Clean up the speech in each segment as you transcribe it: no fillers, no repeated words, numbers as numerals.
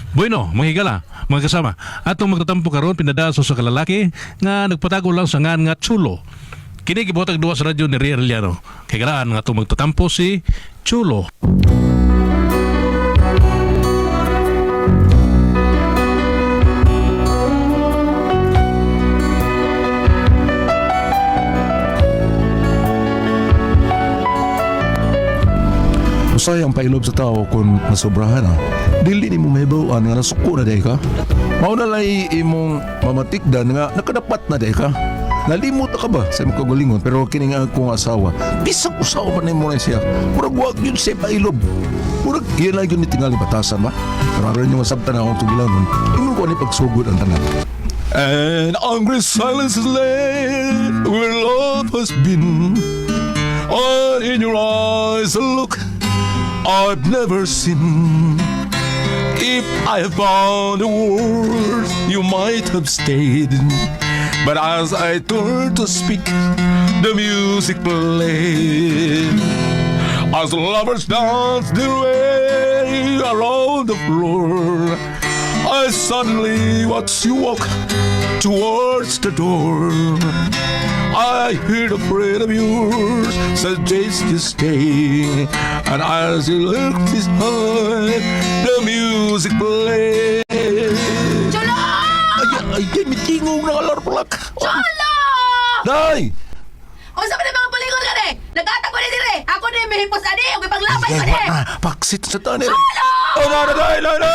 Bueno, mga higala, mga kasama, atong magtatampo karon pinada sa usa ka lalaki nga nagpatago lang sa ngan nga Chulo. Kini gibuhatag duwa sa radyo ni Ria Arellano. Kay galaan nga atong magtatampo si Chulo. Usay ang pailob sa tao kung nasobrahan ha. Dili ni mo mahibaw-an nga nasuko na day ka. Mao na lay imong mamatikdan nga nakadapat na day ka. Nalimot na ka ba sa imong kagalingon pero kini nga akong asawa. Bisag usawa man nimo na siya. Murag wag yun siya pailob. Murag iyan lang yun ni tingali batasan ba? Pero aron yung masabtan akong tugilanon. Ingon ko ani pagsugod ang tanan. And angry silence is laid where love has been. And in your eyes a look I've never seen. If I have found the words, you might have stayed. But as I turned to speak, the music played. As lovers dance their way around the floor, I suddenly watch you walk towards the door. I heard a friend of yours suggest you stay. And as you looked his eye, the music played. Chulo! Ay, ay, ay, may tingog na alarm clock. Chulo! Day! Unsa man ang mga bulingon ka ni? Nagkatag ko ni dire. Ako ni mihipos ani ug ipaglabay ko Ay, ni. wa na. Paksit sa tanir. Chulo! Oh, na, na, day, na, na!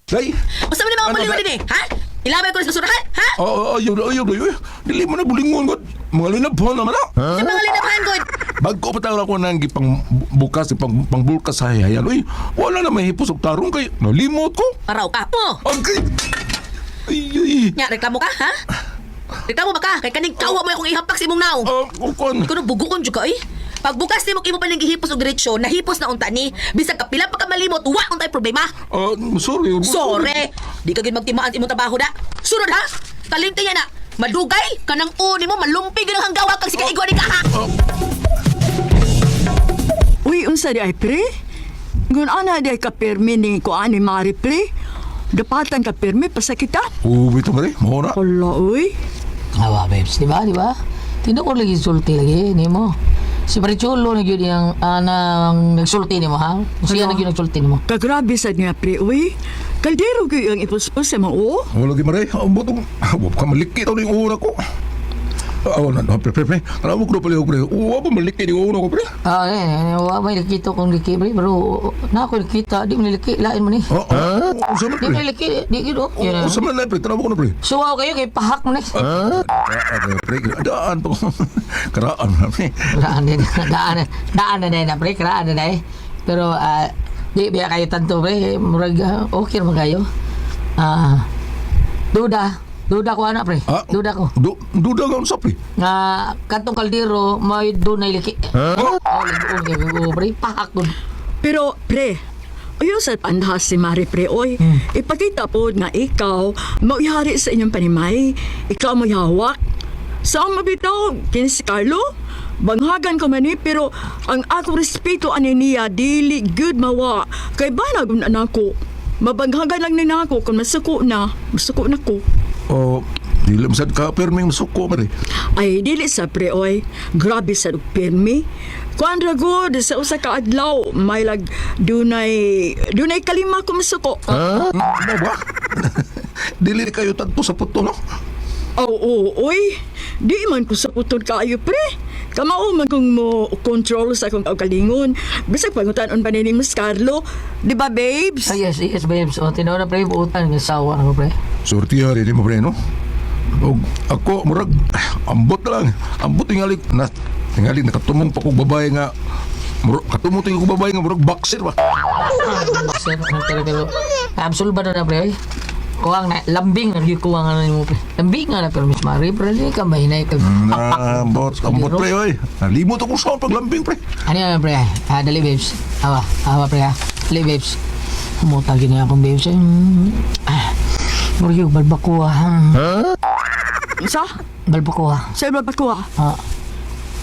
Day! Unsa man ang mga Ano bulingon ba? dinhi? Ha? Ilabay ko ni sa basurahan, ha? Oh, ayaw, ayaw, ayaw. Dili mo na bulingon ko. Mga linabhan naman na. Sa mga linabhan ko. Bago pa tawag ako nang gipang bukas, pang pangbulkas sa hayayan. Uy, wala na may hipos og tarong kay nalimot ko. Paraw ka po. Ang kay Ay, ay. Nya, reklamo ka, ha? Reklamo ba ka? Kay kaning kawa mo akong ihampak sa imong naong. Ah, ukon. Ikaw nung bugukon jud ka eh. Pagbukas nimo imo pa ning gihipos og diretsyo, nahipos na unta ni. Bisag kapila pa ka malimot, wa untay problema. Ah, sorry. Sorry. Di ka gid magtimaan sa imong trabaho da. Sunod ha. Kalimti niya na. Madugay kanang uni mo malumpi gid ang hanggawa kag sika igwa ni ka ha. Uy, unsa di ay pre? Ngun ana di ay kapirmi ni kuan ni Mari pre? Dapatan kapirmi pasakitan. Oh, bito mare, mao na. Hala, uy. Awa, babes. Di ba? Di ba? Tindo ko lagi sulti lagi nimo. Si Marichulo na gyud yang nang nagsulti nimo ha. Siya Ano? na gyud nagsulti nimo. Kagrabe sad nga pre, uy. Kaldero gyud ang ipuspos sa mga o. Wala gi mare, ang butong. Wa ka malikit ang una ko. Ah, wala na, pre, pre, pre. Alam mo ko pala pre. Wa pa malikit yung una ko, pre. Ah, eh, wa may nakita kong liki pre, pero na ako nakita, di mo niliki, lain mo ni. Ah, ah, unsa man Di mo pre? niliki, di gyud oh. Yun, ah. Unsa man na pre, tanaw ko na pre. Suwaw kayo kay pahak mo ni. Ah, pre, daan pa ko. Karaan na pre. Daan din, daan, daan na na pre, karaan na na eh. Pero di biya kayo tanto pre, murag okay naman kayo. Ah, duda, duda ko ana pre. Ah, Duda ko. Duda ka unsa pre? Nga katong kaldero may dunay liki. Ah, Oh, libuon kay ko pre, pahak gud. Pero pre, ayaw sa pandahas si Mari pre, oy. Ipakita po nga ikaw, mauyari sa inyong panimay. Ikaw mo hawak. Sa mabitaw, kini si Carlo, banghagan ko man eh, pero ang akong respeto ani niya, dili good mawa. Kay banag na nako. Mabanghagan lang ni nako kung masuko na, masuko na ko. Oh, dili man sad ka pirming suko mare. Ay, dili sa pre, oy. Grabe sa pirmi. Kuan ra gud sa usa ka adlaw, may lag dunay kalima ko masuko. Ha? Ano ba? Dili kayo tagpo sa puto, no? Oo, oy. Di man ko sa putol kaayo, pre. Kamao man kung mo control sa akong kaugalingon. Bisag pangutan-on pa ni Miss Carlo. Di ba, babes? Ah, yes, yes, babes. O, tinuod na pre, buutan nga sawa na ko pre. Sortiya rin mo pre, no? Og ako murag ambot na lang. Ambot tingali na tingali nakatumong pa kog babae nga murag katumong tingali kog babae nga murag boxer ba. Sir, ano pero pero absol ba na pre? Oy? Kuwang na lambing na gyud kuwang ano nimo pre. Lambing nga na pero Miss Mari, pero di ka mahinay kag Na ambot, ambot pre oy. Nalimot ako sa paglambing pre. Ano yan pre? Ah, dali babes. Awa, awa pre ha. Dali babes. Humutag yun na akong babes. Ah, Muryo, balbakuha. Sa? Balbakuha. Sa iba ba ko ah? Ah.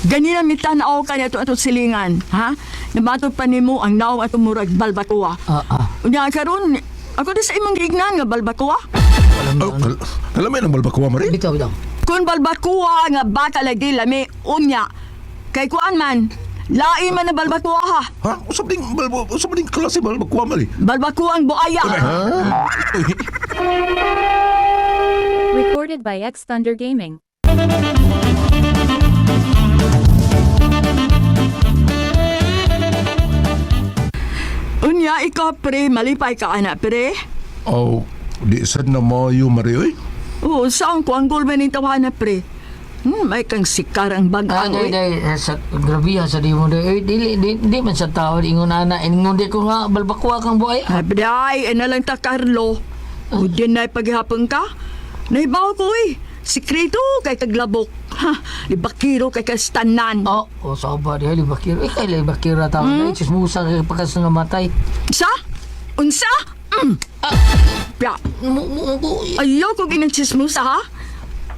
Ganina mitanaw ka niya ato silingan, ha? Namatod pa nimo ang naong ato murag balbakuwa. Ah, ah. Unya karon ako di sa imong gignan nga balbakuwa. Oh, kalamay ng balbakuwa, Mari. Bitaw, bitaw. Kun balbakuwa nga baka lagi lami unya. Kay kuan man, lain man na balbakuwa ha. Ha? Usap ding, usap ding klase balbakuwa, Mari. Balbakuwa ang buaya. Uy, Recorded by X Thunder Gaming. Unya ikaw pre, malipay ka ana pre. Oh, di sad na mayo, Mari, oy. Oo, saan ko ang gulman ni tawana pre. May kang sikarang Ah, bagang day, oy. day, sa grabiha sa di mo day. Eh, dili, di man sa tao, ingon ana, ingon di ko nga, balbakwa kang buhay. Abday, ana lang ta Carlo. O din na paghapon ka. Naibaw ko eh. Sikreto kay kaglabok. Ha, libakiro kay kastanan. Oh, oh, sa ba di libakiro. Eh, kay libakiro tao. Hmm? Chismusa kay pagkas nga matay. Sa? Unsa? Mm. Pya, Mo mo mo. ayaw ko ginanchismusa ha?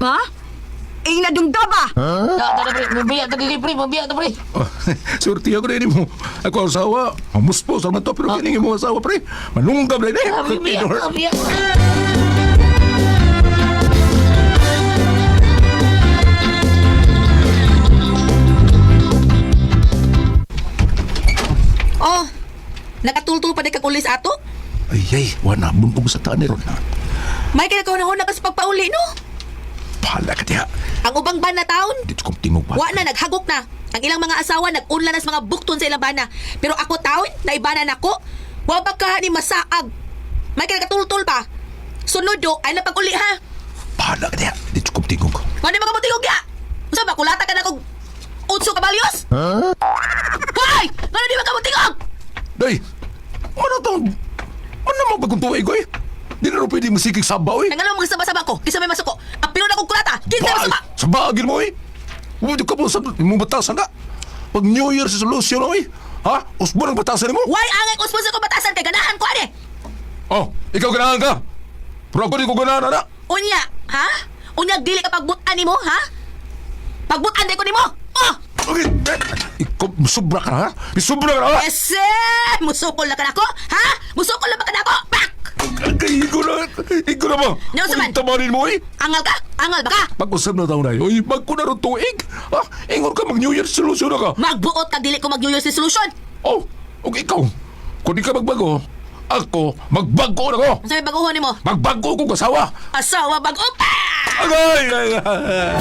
Ha? Ing nadungga ba? Da, da, pre, mabiya ta dili pre, mabiya ta pre. Oh, surti ako rin mo. Ako asawa, muspo sa mga to, pero kining imong asawa, pre. Manunggab na eh. Ah, Mabiya, mabiya. Oh, nakatultul pa di kag ulis ato? Ay, ay, wana, buntong sa taan ni Ron. May kinakahunahon na ka sa pagpauli, no? Bahala ka diha. Ang ubang bana taon, Dito kong tingog pa. wa na naghagok na. Ang ilang mga asawa nag-unla na sa mga bukton sa ilang bana. Pero ako taon, naibana nako. Wa ba ka ni masaag? May kinakatultul pa. Sunod do, ay napag-uli ha. Bahala ka diha. Dito kong tingog. Wala mga mutingog ya. Unsa ba kulata ka na kog utso ka balyos? Hoy! Ngano di ba ka mutingog? Day, ano tong... Ano mo bagong tuwig ko eh? Di na rin pwede masikig sabaw eh. Nangano mga sabasaba ko, kinsa may masuko. Apilo na kog kulata, kinsa may masuka. Sa bagin mo eh. Huwag ka po sa imong batasan ka. Pag New Year's resolution eh. Ha? Usbo ng batasan mo? Why angay usbon sa kong batasan kay ganahan ko ani? Oh, ikaw ganahan ka. Pero ako di ko ganahan, ana. Unya, ha? Unya dili ka pagbutan nimo, ha? Pagbutan day ko nimo. Oh! Okay. Ikaw, sobra ka na, ha? Sobra ka na, ha? Ese! Musukol na ka nako, ha? Musukol na ba ka nako? Pak! Kay, ikaw na, ikaw na ba? Ano sa man? Uy, tamarin mo, eh. Angal ka? Angal ba ka? Pag-usap na taon na, oy, bago na rin tuig. Ha? Ingon ka, mag-New Year's resolution na ka. Magbuot ka dili ko mag New Year's resolution. Oh, okay, ikaw. Kung di ka magbago, ako, magbago na ko. Unsa may baguhon nimo? Magbago kong kasawa. Asawa bag-o pa! Agay! Ay, ay.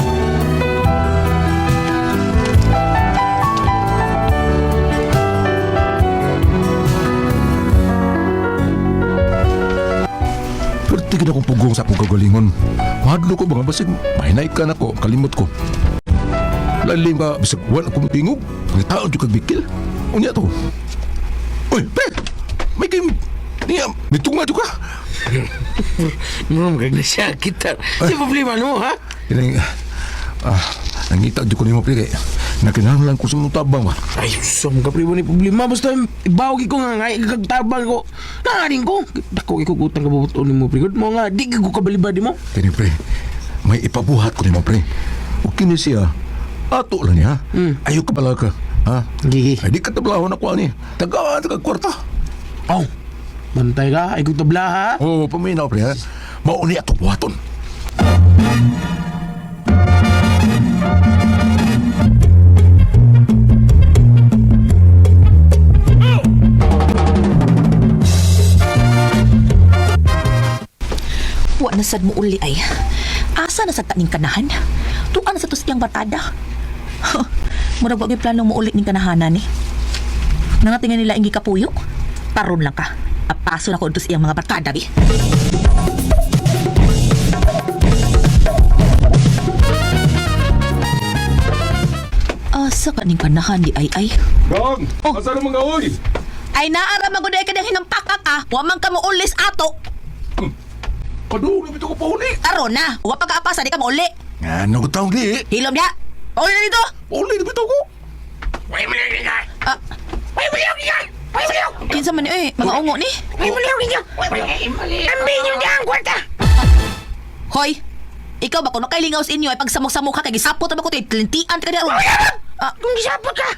Pero tigil akong pugong sa akong kagalingon. Mahadlo ko mga basig, mahinay ka na ko, kalimot ko. Lalim ka, bisag wala akong tingog. Pagkatao dyan kag bikil. Unya to. Uy, pre! May kay... Niya, may tunga dyan ka. Mo magagna siya kita. Sa problema no ha? Kining, nangita dyan ko nimo pre kay nakinahanglan ko sa mga tabang ba. Ay, sum ka pre mo ni problema basta ibawag ko nga ngay kagtabang ko. Nanganing ko. Dako ko utang kabubuton nimo pre. Good mo nga di ko kabalibad mo. Kini pre, may ipabuhat ko nimo pre. O kini siya, ato lang niya. Ayaw ka pala ka. Ha? Gigi. Ay, di ka tablahon ako ani. Tagaan, taga kwarta. Oh. Bantay ka, ay kong tabla ha. Oo, oh, paminaw pre ha. Mauni atong buhaton. Wa na sad mo uli ay. Asa na sad ta ning kanahan? Tuan na sa tos iyang barkada. Murag wa gyud plano mo uli ning kanahanan ni. Nangatingan nila ingi kapuyo. Paron lang ka. Apaso na ko udto sa iyang mga barkada bi. Asa ka ning kanahan di ay ay. Gong! Oh. Asa naman ka, oy? Ay naara man gud ay kanang hinampakak ah. Wa man ka mo ulis ato. Padung, ito ko pauli. Karon na, wa pa kaapasa di ka mo uli. Nga, ano ko taong di? Hilom niya. Pauli na dito. Pauli na bitaw ko. Ah. Kinsa man ni eh, mga ungo ni. Hoy. Ikaw ba kuno kay lingaw sa inyo ay pagsamok-samok ka kay gisapot ra ba ko tay tlintian ka di aron. Ah. Kung gisapot ka,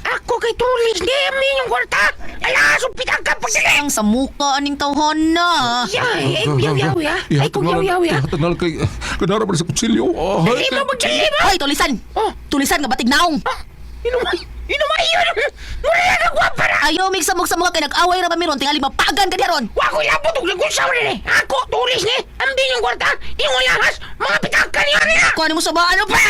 ako kay tulis ni yung kwarta. Ala, supitan ka pagdali. Ang sa muka aning tawhan na. Ya, ay, yaw, yaw, ya. Ay, kung yaw, yaw, ya. Ihatag na lang kay... Kanara pa sa kutsilyo. Ah, Dali mo, magdali mo. Hoy, tulisan. Oh. Tulisan nga batig naong. Inumay, inumay yun. Mura na gwapa na. Ayaw migsamog sa mga kay nag-away ra ba miron tingali mapagan ka diha ron. Wa ko labot og lagunsaw ni. Ako tulis ni. Ambi yung kwarta, yung lahas, mga pitaka niyo niya. Kuha nimo sa ba ano pa?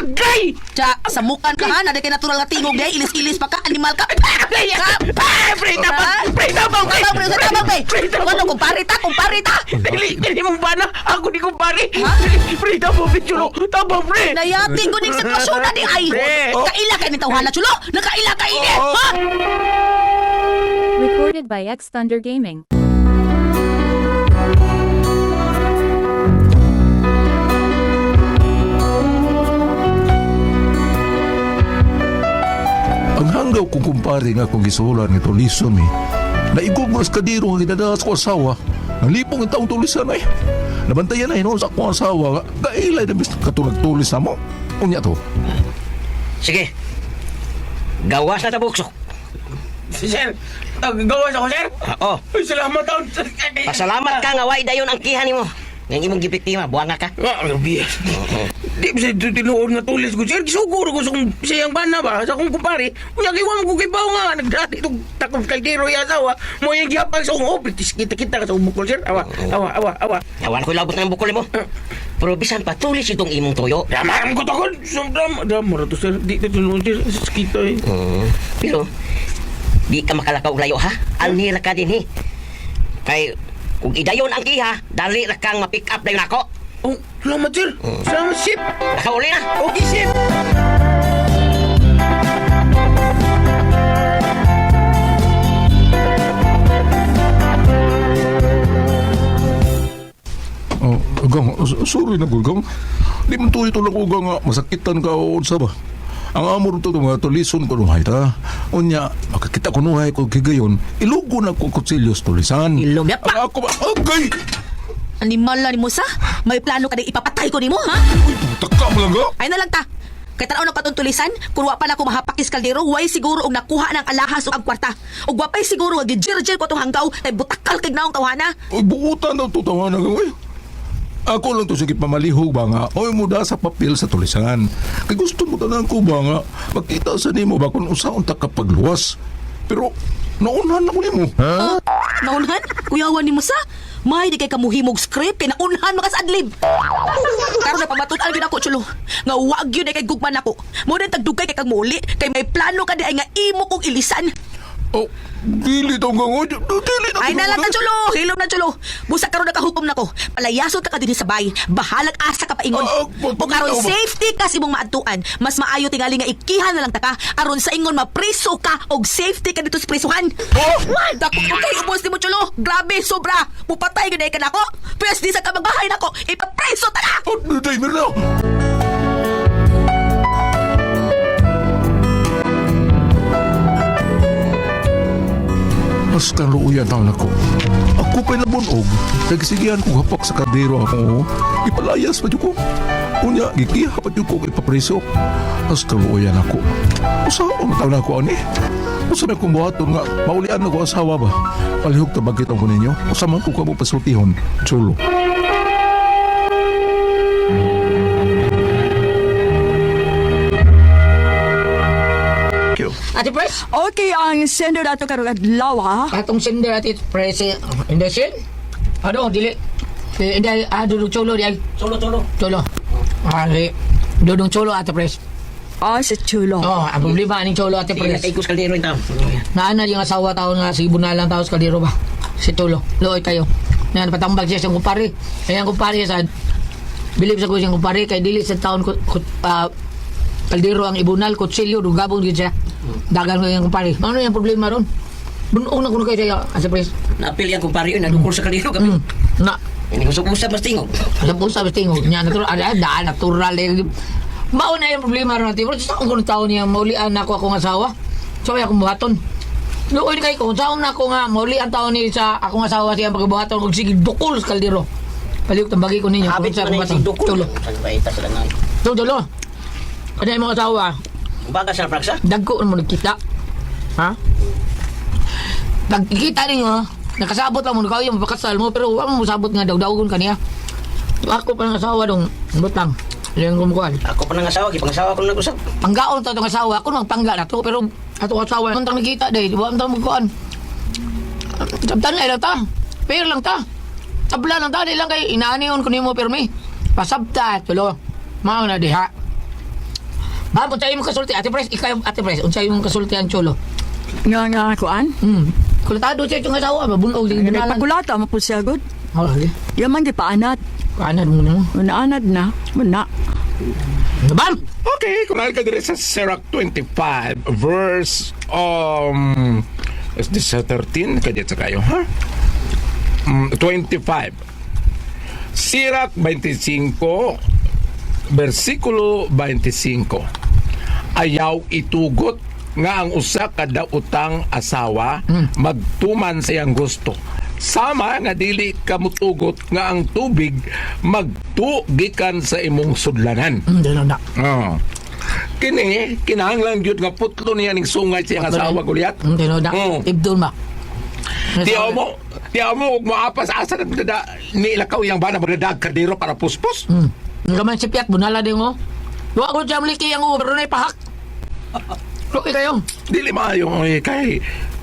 Agay! Tsa, sa mukan ka ha, na kay natural nga tingog day, ilis-ilis pa ka, animal ka. Pa! Ka! Pa! Pre, tabang! Pre, tabang! Pre, Tabang, pre, sa tabang, pre. Pre, tabang! Ano, kumpare ta, kumpare ta. Dili, dili mong bana! Ako di kumpare! Pre, tabang, pre, chulo! Tabang, pre! Nayati ko ning sitwasyon na di ay. Pre. Kaila ka ni tawhana chulo. Nakaila ka ini. Ha? Recorded by X Thunder Gaming. Ang hanggaw kong kumpare nga kung gisulan nga tulison mi. Naigog mo sa kadiro nga gidadaas ko asawa. Nalipong ang taong tulisan ay. Nabantayan na hinuon sa akong asawa. nga Kailay na bis katulad tulis na mo. Unya to. Sige. Gawas na ta buksok. Sir, gawas ako, sir! Oo. Ay, salamat taon! Pasalamat ka nga way dayon ang kiha nimo. Nga imong gibiktima, buanga ka. Ah, ano, BS. Di ba sa tinuod nga tulis ko, sir? Gisuguro ko sa kong siyang bana ba? Sa kong kumpare. Unya, kay mo ko kay Bao nga. Nagdati itong takong kaldero yung asawa. Mo yung gihapag sa kong opit. Kita-kita ka sa kong bukol, sir. Awa, awa, awa, awa. Awan ko labot ng bukol mo. Pero bisan pa tulis itong imong toyo. Damaram ko to ko. Dam, dam, to, sir. Di ito tinuod, sir. Kita eh. Pero di ka makalakaw layo ha. Anhi ra ka dinhi. Kay kung idayon ang kiha, dali ra kang ma-pick up dayon ako. Oh, salamat, sir. Salamat, sip. Nakauli na. Okay, sip. Oh, gang, sorry na gud, gang. Di man tuyo tulong ko gang nga masakitan ka o unsa ba. Ang amor to mga tulison ko nuhay ta. Unya, makakita ko nuhay ko kigayon, ilugo na ko kutsilyo sa tulisan. Ilog ya pa. Ang ako ba? Okay! Animal na nimo sa. May plano ka di ipapatay ko nimo ha? Uy, puta ka mo lang ga. Ay na lang ta. Kay tan-aw na katong tulisan, kun wa pa na ko mahapakis kaldero, way siguro og nakuha ng alahas ug ang kwarta. Ug wa pay siguro nga gijirjir ko tong hanggaw kay butakal kay naong tawhana. Uy, buutan daw to tawanan ka, uy. Ako lang to sige pamalihog ba nga. Oy mo da sa papel sa tulisan. Kay gusto mo tanan ko ba nga makita sa nimo ba kung usaon ta kapagluwas. Pero naunhan ako nimo. Huh? Naunhan? Kuyawan nimo sa? May di kay kamuhimog script kay naunhan maka sa adlib. Karon na pamatud-an gyud ako chulo. Nga wa gyud ay kay gugman nako. Mo din tagdugay kay kag muuli kay may plano ka di ay nga imo kong ilisan. Oh, dili tong gang oy. Dili na. Ay nalang ta chulo, hilom na chulo. Busa karon nakahukom nako. Palayason ta ka dinhi sa bay. Bahalag asa ka paingon. Ah, O karon safety ka sa imong maadtuan. Mas maayo tingali nga ikihan na lang ta ka aron sa ingon mapriso ka og safety ka dito sa prisuhan. Oh! Dako ko kay ubos nimo chulo. Grabe sobra. Mupatay gyud ay ka nako. Pwes di sa ka magbahay nako. Ipapriso ta ka. Oh, day meron na. Mas kaluuyan taon ako. Ako pa'y nabunog. Nagsigihan ko hapak sa kardero ako. Ipalayas pa ko. Unya, gikiha pa ko ipapreso. Mas kaluuyan ako. Usaon na taon ako ani. Usa may kong buhaton nga, maulian na ko asawa ba? Palihog tabagkit ko ninyo. Usa man ko kamo pasultihon. Chulo. Ate Pres, Okay, ang sender ato karong adlaw ha. atong sender ate Pres, hindi sin? Ano, dili. Eh, Hindi, dudong cholo di ay. Cholo, cholo. Cholo. Ah, di. Dudong cholo ate Pres. Ah, si Chulo. Oh, ang problema aning cholo ate Sige, Pres. nakaigos kaldero yung tao. Naana yung asawa tao nga si Bunalang tao sa kaldero ba? Si Cholo. Looy kayo. Nga napatambag siya sa kumpare. Ayan kumpare sa bilib sa ko siyang kumpare kay dili sa taon ko, kaldero ang ibunal kutsilyo dugabong gid siya. Dagan ko yung kumpare. Ano yung problema ron? Bunog na kuno kay siya asa pres. Napil yan kumpare yun, nadukol sa kaldero kami. Na Hindi ko usap mas tingog. sa pusa tingog niya natural ada da natural eh. Mao na yung problema ron ati. Pero sa akong kuno taon niya maulian na ako akong asawa. So ay akong buhaton. Luoy kay ko saon na ako nga maulian taon ni sa akong asawa siya pagbuhaton og sige dukol sa kaldero. Palihog tambagi ko ninyo Habit kung sa man akong na yung buhaton. dukol. Tulo. Sa baita sila na. Tulo. Tulo. Ano yung mga asawa? Baga sa Franks, ha? Dagko mo nagkita. Ha? Pagkita ninyo, nakasabot lang mo, nakaw yung mapakasal mo, pero wala mo masabot nga daw-dawgon kaniya. Ako pa ng asawa dong, butang. Yung kumukuhan. Ako pa nang asawa, gipangasawa ko nag-usap. Panggaon ta itong asawa, ako nang pangga na to, pero ato asawa, nang tang nakita day, wala tang magkuhan. Sabtan na lang ta, pero lang ta. Tabla lang ta, di lang kay inaanion ko nimo pirmi. Pasabta, tulo. Mao na diha. Ba, unsa imong kasulti, Ate Pres, ikaw Ate Pres, unsa imong kasultian chulo? Nga nga kuan. Kulatado siya itong asawa, mabunog di May ginalan. pagulata mo po siya gud. Oh, lagi. Yaman di paanad. Kaanad mo na. Unaanad na. Muna. Bam! Okay, kung ka dire sa Sirach 25, verse, is this 13? Kaya sa kayo, ha? 25. Sirach 25, versikulo 25. Ayaw itugot nga ang usa ka daotang asawa magtuman sa iyang gusto. Sama nga dili ka mutugot nga ang tubig magtugikan sa imong sudlanan. Dalo na. Oo. Kini, kinahanglan gyud nga putlo niya ning sungay sa iyang asawa Goliath. Dalo na. Ibdol ma. Tiyaw mo ug moapas asa nagdada ni ilakaw iyang bana magdadag kardero para puspos. Ang gamay si Piat, bunala din mo. Wa ko siya muliki ang ubo, pero pahak. Luki kayo. Dili maayo oy kay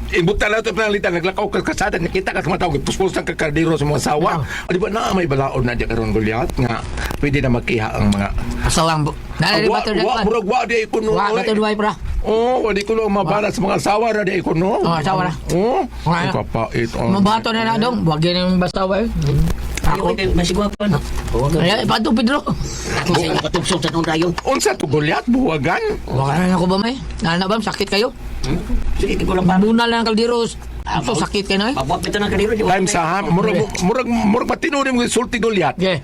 Ibutan na ito panalitan, naglakaw ka kasada, nakita ka sa mga tao, puspos ang kakardero sa mga asawa. O, di ba na may balaod na diya karon Goliath nga pwede na makiha ang mga Asawang bu. Ah, Nalali wa, ba ito wa, murag wa di ko no. Wa oy. ba ito duway pra? Oo, wa di ko no mabala sa mga asawa ra di ko no. Oh, asawa ra. Oo. Wa. Ang kapait. oh. Mabato na na dong. Wag yan yung basawa eh. Ako kay masigwa pa no. Ay, pato Pedro. Ako sa imong katubsog sa nung dayon. Unsa to Goliath buwagan? Wala na ako ba may? Nana ba sakit kayo? Sige, di ko lang pa. Bunal na ang kalderos. So sakit kayo na eh. Mabuhat ito ng kadiro. di ba? Time sa ha, murag murag murag patinuod mo sulti Goliath. Okay.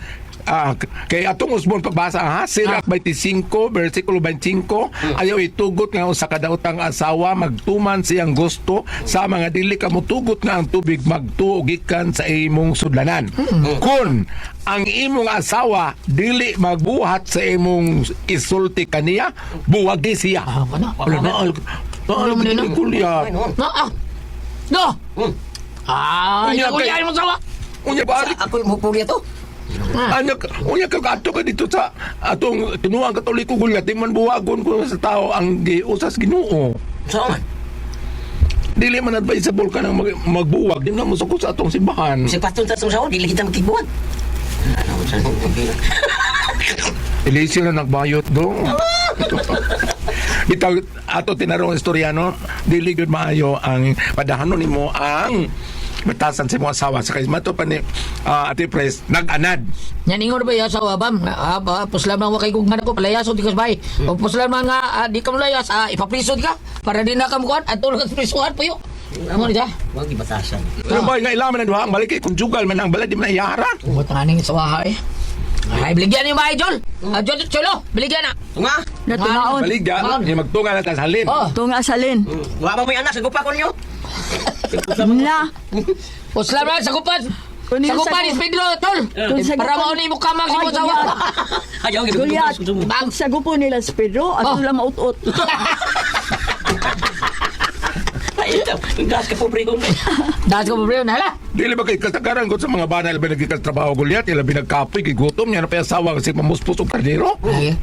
Ah, kay atong usbon pagbasa ha, Sirach 25 versikulo 25, ayaw itugot nga usa ka daotang asawa magtuman siyang gusto sa mga dili ka motugot nga ang tubig magtuo gikan sa imong sudlanan. Kun ang imong asawa dili magbuhat sa imong isulti kaniya, buwagi siya. Ah, kana. Wala na, Wala mo na. Goliath. No, ah. No. Ah, Unya, ikaw kay- mo sawa. Unya ba Ako yung mupuli ito. Anak, unya ka ato ka dito sa atong tinuang Katoliko gulat, di man buwagon ko sa tao ang giusas Ginoo. Saan man? Dili man advisable ka nang magbuwag, di man mo sa atong simbahan. Kasi patong sa sawa, dili kita makigbuhat. Ano, saan mo? Eliseo na nagbayot do. Bitaw ato tinarong istoryano, dili gyud maayo ang padahanon nimo ang batasan sa imong asawa sa kay mato pa ni Ate Pres nag-anad. Yan ingon ba ya sawa bam? Ah, ba, puslan man wa kay gugman ako palayason di ka sa bahay. O puslan man nga di ka mulayas, ipaprisod ka para di na ka mukuan at tulog sa prisuhan puyo. Mo ni siya. Huwag ibatasan. Ano ba nga ilaman ang duha ang balik kay konjugal man ang balay di man iyara. Buhat nga ning sawaha eh. Ay, biligyan yung bahay, Jol. Ah, Jol, Cholo, biligyan na. Nga! Natunaon. Baligya, ni magtunga na tas halin. Oh, Tunga salin. Wa pa may anak, sagupa ko ninyo. Na. puslan man, sagupan. Kunin yung Sagupan sagu- is Pedro, Tol. Kung Para sagupan- mauna yung mukha mang Ay, simusawa. Ayaw, Goliath. Bang. Sagupo nila si Pedro at Oh. oh. lang mautot. Ay, ito. Gas ka pobre ko. Dahil ko problema, hala. Dili ba kay kasagaran ko sa mga banal ba nagkikas trabaho Goliath, ila binagkapoy kay gutom niya na pa asawa kasi mamuspos og kardero. Ay,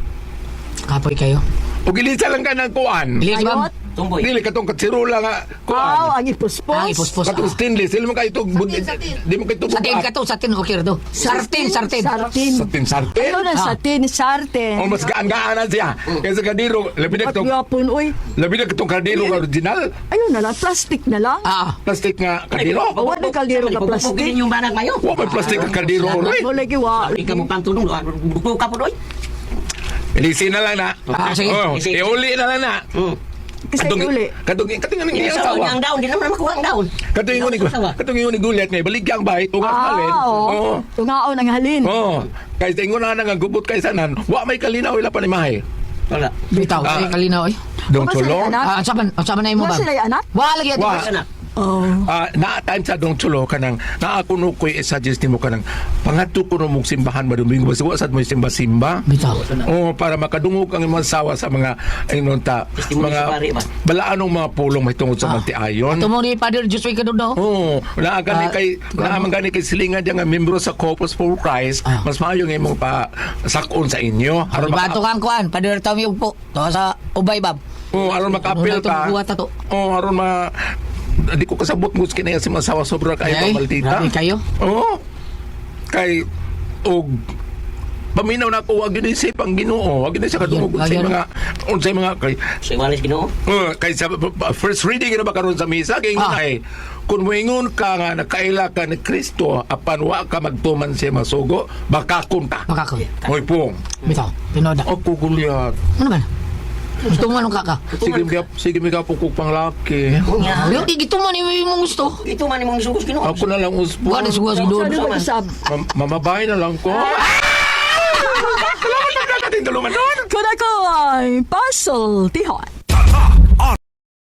kapoy kayo. Ug ilisa lang ka ng kuan. Bilis, bam. Ayot. Tumboy. Dili katong katsirula nga Aw, kuan. ang ipuspos. Ang ipuspos. Katong stainless, dili mo kay itong di mo kay itong Satin ka to, satin, okay to. Sartin, sartin. Sartin. Satin sartin. Ano na satin, sartin. O mas gaan-gaanan siya. Kaysa kardero, labi na At katong yapon, oy. labi na katong kardero nga original, Ayun na lang, plastic na lang. plastic nga kardero. Wa na kaldero ka plastic. Pupugin yung banag mayo. Wa may plastic nga kardero oy. Mo lagi wa. Hindi ka mo pantulong. Buko ka po doy. Ilisi na lang na. Ah, sige. Oh, iuli na lang na. Kasi uli. Katong katong ang Yung iyang asawa asawa. niya ang daon, di naman makuha ang daon. Katong ingon ni katong ingon ni Goliath nga ibaligya ang bahay tunga sa halin. Ah, oo. Oo. Tungaon ang halin. Oo. Kay sa ingon na nga gubot kay sanan, wa may kalinaw ila pa ni mahay. Wala. Bitaw, Ah. ay kalinaw eh. Dong Wa sila tulong. anak? Ah, ang saman na imo Wa ba? sila anak? Wa lagi Wa. ate. Oh. Ah, naa time sa dong Chulo kanang naa kuno koy i-suggest nimo kanang pangadto kuno mong simbahan madumingo basta wa sad mo simba-simba. Bitaw. Oo, para makadungog ang imong asawa sa mga ayun ta, Testimony mga sa pari ba? balaanong mga pulong mahitungod sa magtiayon. Ato mo ni Father Josué Kadugdo. Oo, naa gani Ah, kay naa man gani kay silingan diya nga membro sa Corpus for Christ, mas maayo nga imong pa sakon sa inyo. Aron Ibato maka kang kuan, Father Tommy Ugpo. To sa Ubay bab. Oo, aron makaapil Ano na ka. itong buhat na to? Oo, aron ma di ko kasabot mo kinaya si masawa sobra kayo Ay, pa maldita. grabe kayo. Oo. Kay og paminaw na ako wag yun isip ang Ginoo, wag yun siya kadungog Wag sa yun. mga unsay mga kay Sa iwalis Ginoo. Kay sa first reading na ba karon sa misa kay ay kung moingon ka nga nakaila ka ni Kristo apan wa ka magtuman siya masugo bakakon ka. Bakakon. Hoy pong. Bitaw, tinoda. Ako gulyat. Ano man? Gusto mo ka ka? Sige mi sige mi ka pukuk panglaki. Unya. Yung gituman imong gusto. Ito man imong sugos Ginoo. Ako na lang uspo. Wala sugas Sa doon. ano ba usab? Mamabay na lang ko. Salamat na natin tulungan doon. Kung ako ay puzzle tihon.